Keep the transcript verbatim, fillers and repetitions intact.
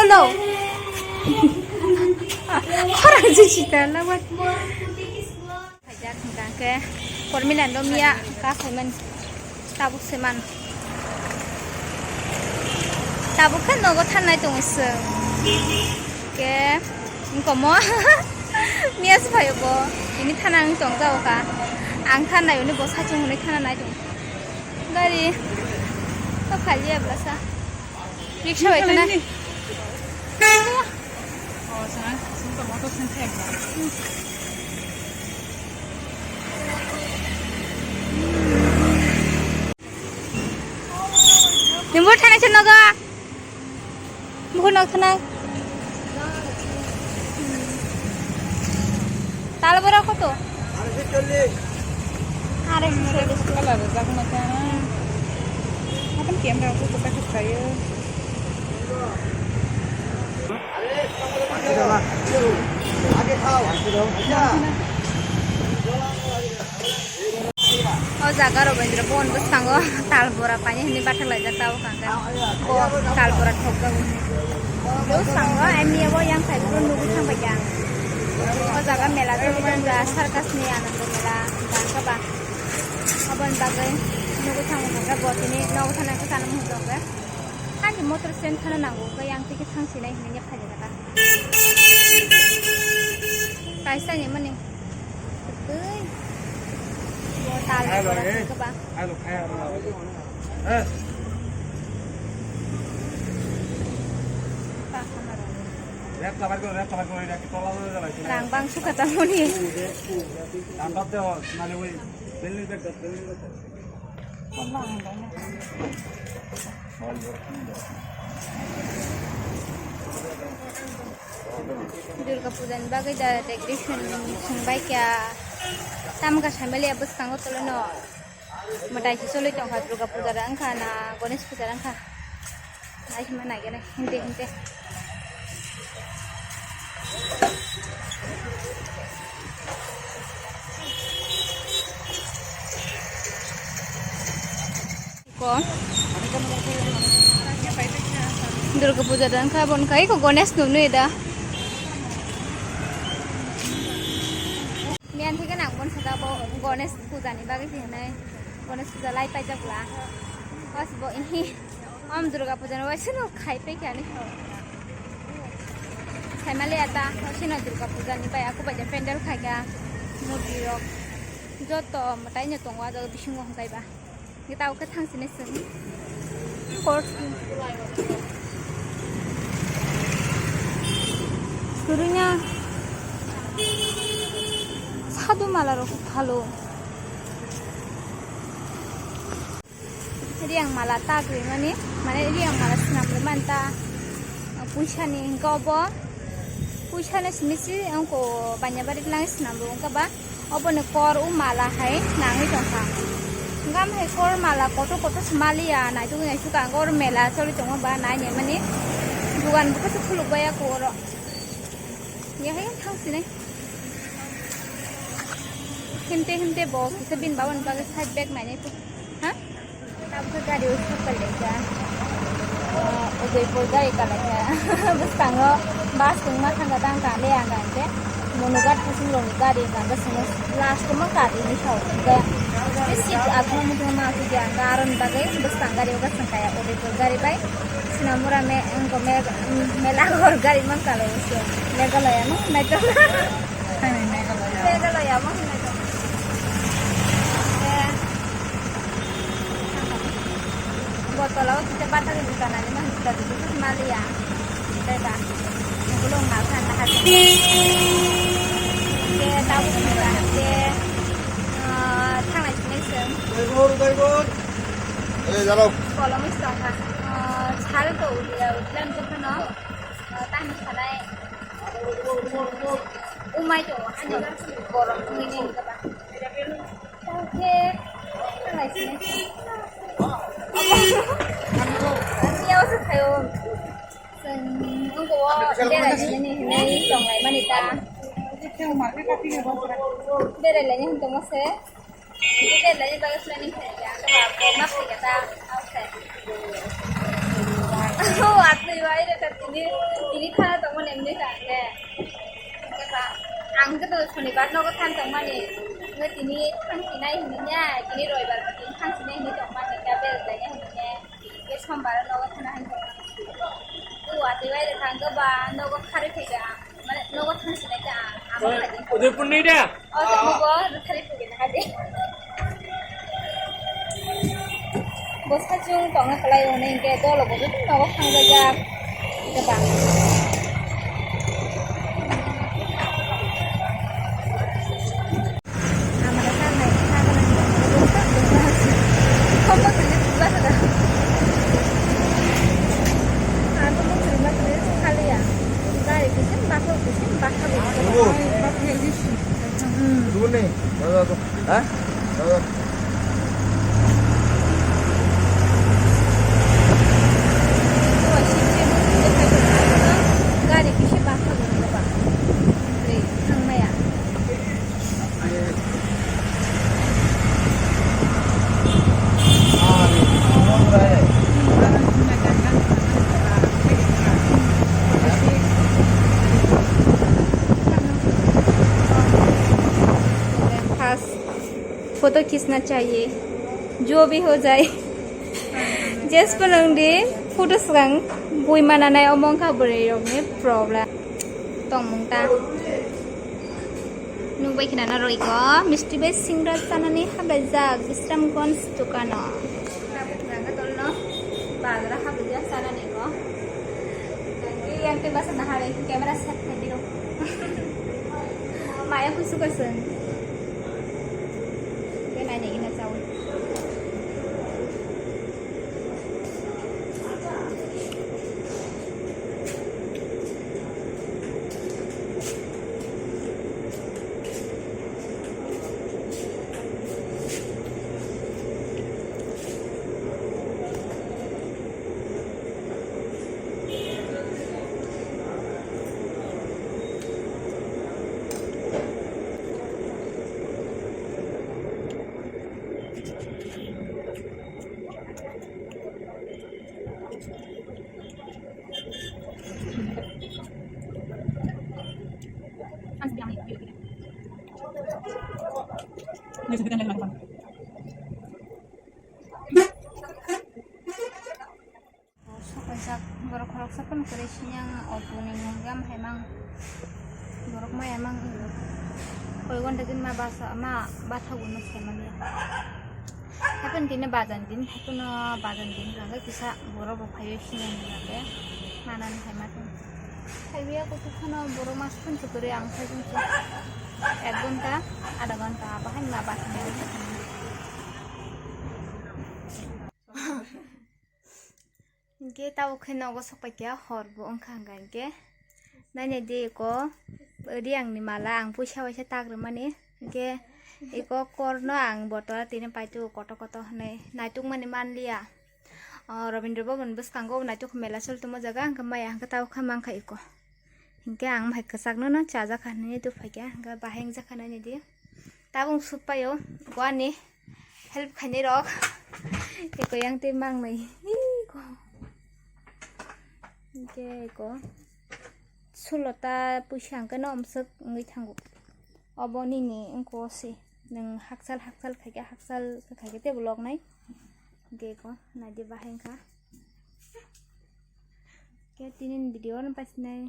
No. Khorang si sita lawat. Khaijak hingka khe Pormila no miya ka khaiman tabuk se man. Tabuk khe nogo thanai tongo se. Ke komo miya se phaio bo. Ini thana ang tong jao ka. Ang thanai uni bo sachung hwnwi thana nai tong. Gari to khali ya blasa. Rickshaw bai khana. Nimbo thana se nogo. Buku nok thanai. Tal bora koto? Are chollish. Kalar jak mata. Apan camera ko kota khayo. O jaga Rabindra Bhavan bwskango tal bora painani hinwi bathak laijak tabuk hwnkhe bo tal bora thokjago hinwi. Bwskango ani abo yang side o nugwi thangbaikha. O jaga mela choli tongo, circus ni Anando mela hwnkha ba. Aboni bagwi nugwi thango hwnkhe bo tini nogo thana khe chana muchungo hwnkhe. Ani motor stand thana nango hwnkhe yang tiki thang sinai hinwi. Kaisa ni mani. Twi. Bo tal ni bora khe ba. Rang bang sukha ta mani. Durga puja ni bagwi da decoration swngbaikia. Tamokha saimaliya bwskango tolino mwtai se choli tongkha, Durga puja da wngkha na Ganesh puja da wngkha. Naisima naigene hinte hinte. Ko. Durga puja dan kha bon kai ko Ganesh nunu ida. Miyan thike nang bon sada bo Ganesh puja ni bagwi hinai. Ganesh puja lai paijak la. Bas bo ini. Om Durga puja no waisino khai pe kani. Saimali ata waisino Durga puja ni bai aku baja pendal khai ka. Murti rok. Joto mwtai no tongo ajaga bisingo hwnkhe ba. Tao khe thang sini sini. Kor. Surunya. Sadu mala rok phalo. Riyang mala ta gwi mani, mane riyang mala swnam rw mani ta, puisa ni hwnkhe obo, puisa ni simi si wngkha banya bari lang swnam rw wngkha ba, obo ni kor o mala hai nangwi tongkha. Hwnkhe am hai kor mala kotor kotor se maliya, naitugwi naisukha, hwnkhe oro mela choli tongo ba, nainai mani dogan bo kisa khuluk baiya kho oro. Yahai thang sinai. Himte himte bo kisa bini baba ni bagwi side bag nainai. Ha? Tabukhe gari o sokpailaikha. Ah, Udaipur gari kalaikha. Bwskango bus tongma thangkha tang tang le ang khe. Monugat kusung rokni gari ang khe swngo last o ma kari ni sao. Hwnkhe seat athoma muthoma ma asugya ang khe aroni bagwi bwskang gari o bwskang kaya Udaipur gari bai. Sinamura me, wngkha me, Melaghor gari mankha lo se. Meghalaya no, Meghalaya. Hai, Meghalaya. Meghalaya mo, Meghalaya. Eh. Botol o kisa batari dukan ani ma hita dudu maliya. Beba. Belum makan lah hati. Ke tahu ke, eh, thanglai sini seng. Udaipur, Udaipur. Eh, jalo. Kolom is tongkha. Ah, sal to udia, udilan to khano. Ah, tani khanai. Umai to, ani gorong ini kaba. Tangke, thanglai sini. Ani yawa sa thayo. Seng, ungko wo, berai sini, ini tonglai mani ta. Berai lagi untuk masa. Ite lai bagwi planning khaikha, ang khe ba kok ma khaikha ta, outside. Oh, atwi bai re ta tini Tini thana tongmani emni ta hwnkhe. Hwnkhe ba, ang hwnkhe to sonibar nogo than tongmani. Hwnkhe tini thangsinai hwnwi ne, tini roibar bo tini thangsinai hwnwi tongmani, hwnkhe bel jainai hwnwi ne. Hwnkhe sombar nogo thana hwnwi tongmani. O watwi bai rwkha hwnkhe ba nogo kharwi phaikha ang. Mane nogo thangsinai khe ang, amo khaidi. Udaipur ni da? O, tamo bo rwthari phaikheno hadi. Bwsachwng tongna kwlai hwnwi hinkhe dolo bo joto nogo thangjajak. Goda. Amara sanai, sanai. Khopma tuli bubar hoda. Ang to mukri ma tuli khaliya. Gari kisim, bus kisim, bus. Hmm. Dulu nih, kalau aku, hah? Kalau Gari kisa bakha gwnang ba. Re, thangmaya. First photo खींचना चाहिए, जो भी हो जाए। Jespo nang di photo swkang bui mananai omo wngkha bwrwi rokni problem. Tongmung ta. Nukbai khna norok iko misti bai singra chanani hablai jak Bisramganj dukano. Nabuk naga tolno bazar hablai jak chanani iko. Yang te basa nahari camera set khai diro. Maya kusu kasung. Ke nai nai ina chawi. Sok kaijak borok khoroksa phano kwrwi sini ang auto ni mung ya hai mang borok maya mang koi gonta din ma basa ma bathago no sai manya. Haikhe tini bajan din, haikhe no bajan din, hwnkhe kisa borok rok phaiwi sinani bagwi manani hai ma tong. Phaiwi ya kuchuk phano borok mas phun chukuri ang phai tong ek ghonta, adha ghonta, abo hai ma basa. Hinkhe tabuk khe nogo sokpai kha, hor bo wngkha hwnkha hinkhe. Nainai di eko, riyang ni mala ang puisa waisa tak rwmani. Hinkhe eko korno ang botora tini paithugo kotor kotor hwnwi naitukmani manliya. O, Rabindra Bhaban bwskango naituk mela choli tongma jaga, hwnkhe maya hwnkhe tabuk khe mankha eko. Hinkhe ang bahai kwchakno no chajakha hwnwi tubuphaikha, hwnkhe bahai wngjakha nainai di. Tabuk sukpaio, eko ani help khainai rok. Eko yang tei mangnai. Eko. Hinkhe eko. Sulota puisa hwnkhe no omswk wngwi thango. Obo nini wngkha o se. Nwng hakchal hakchal khaikhe, hakchal khaikhe teibo loknai. Hinkhe eko naidi bahai wngkha. Khe tini ni video no pasinai.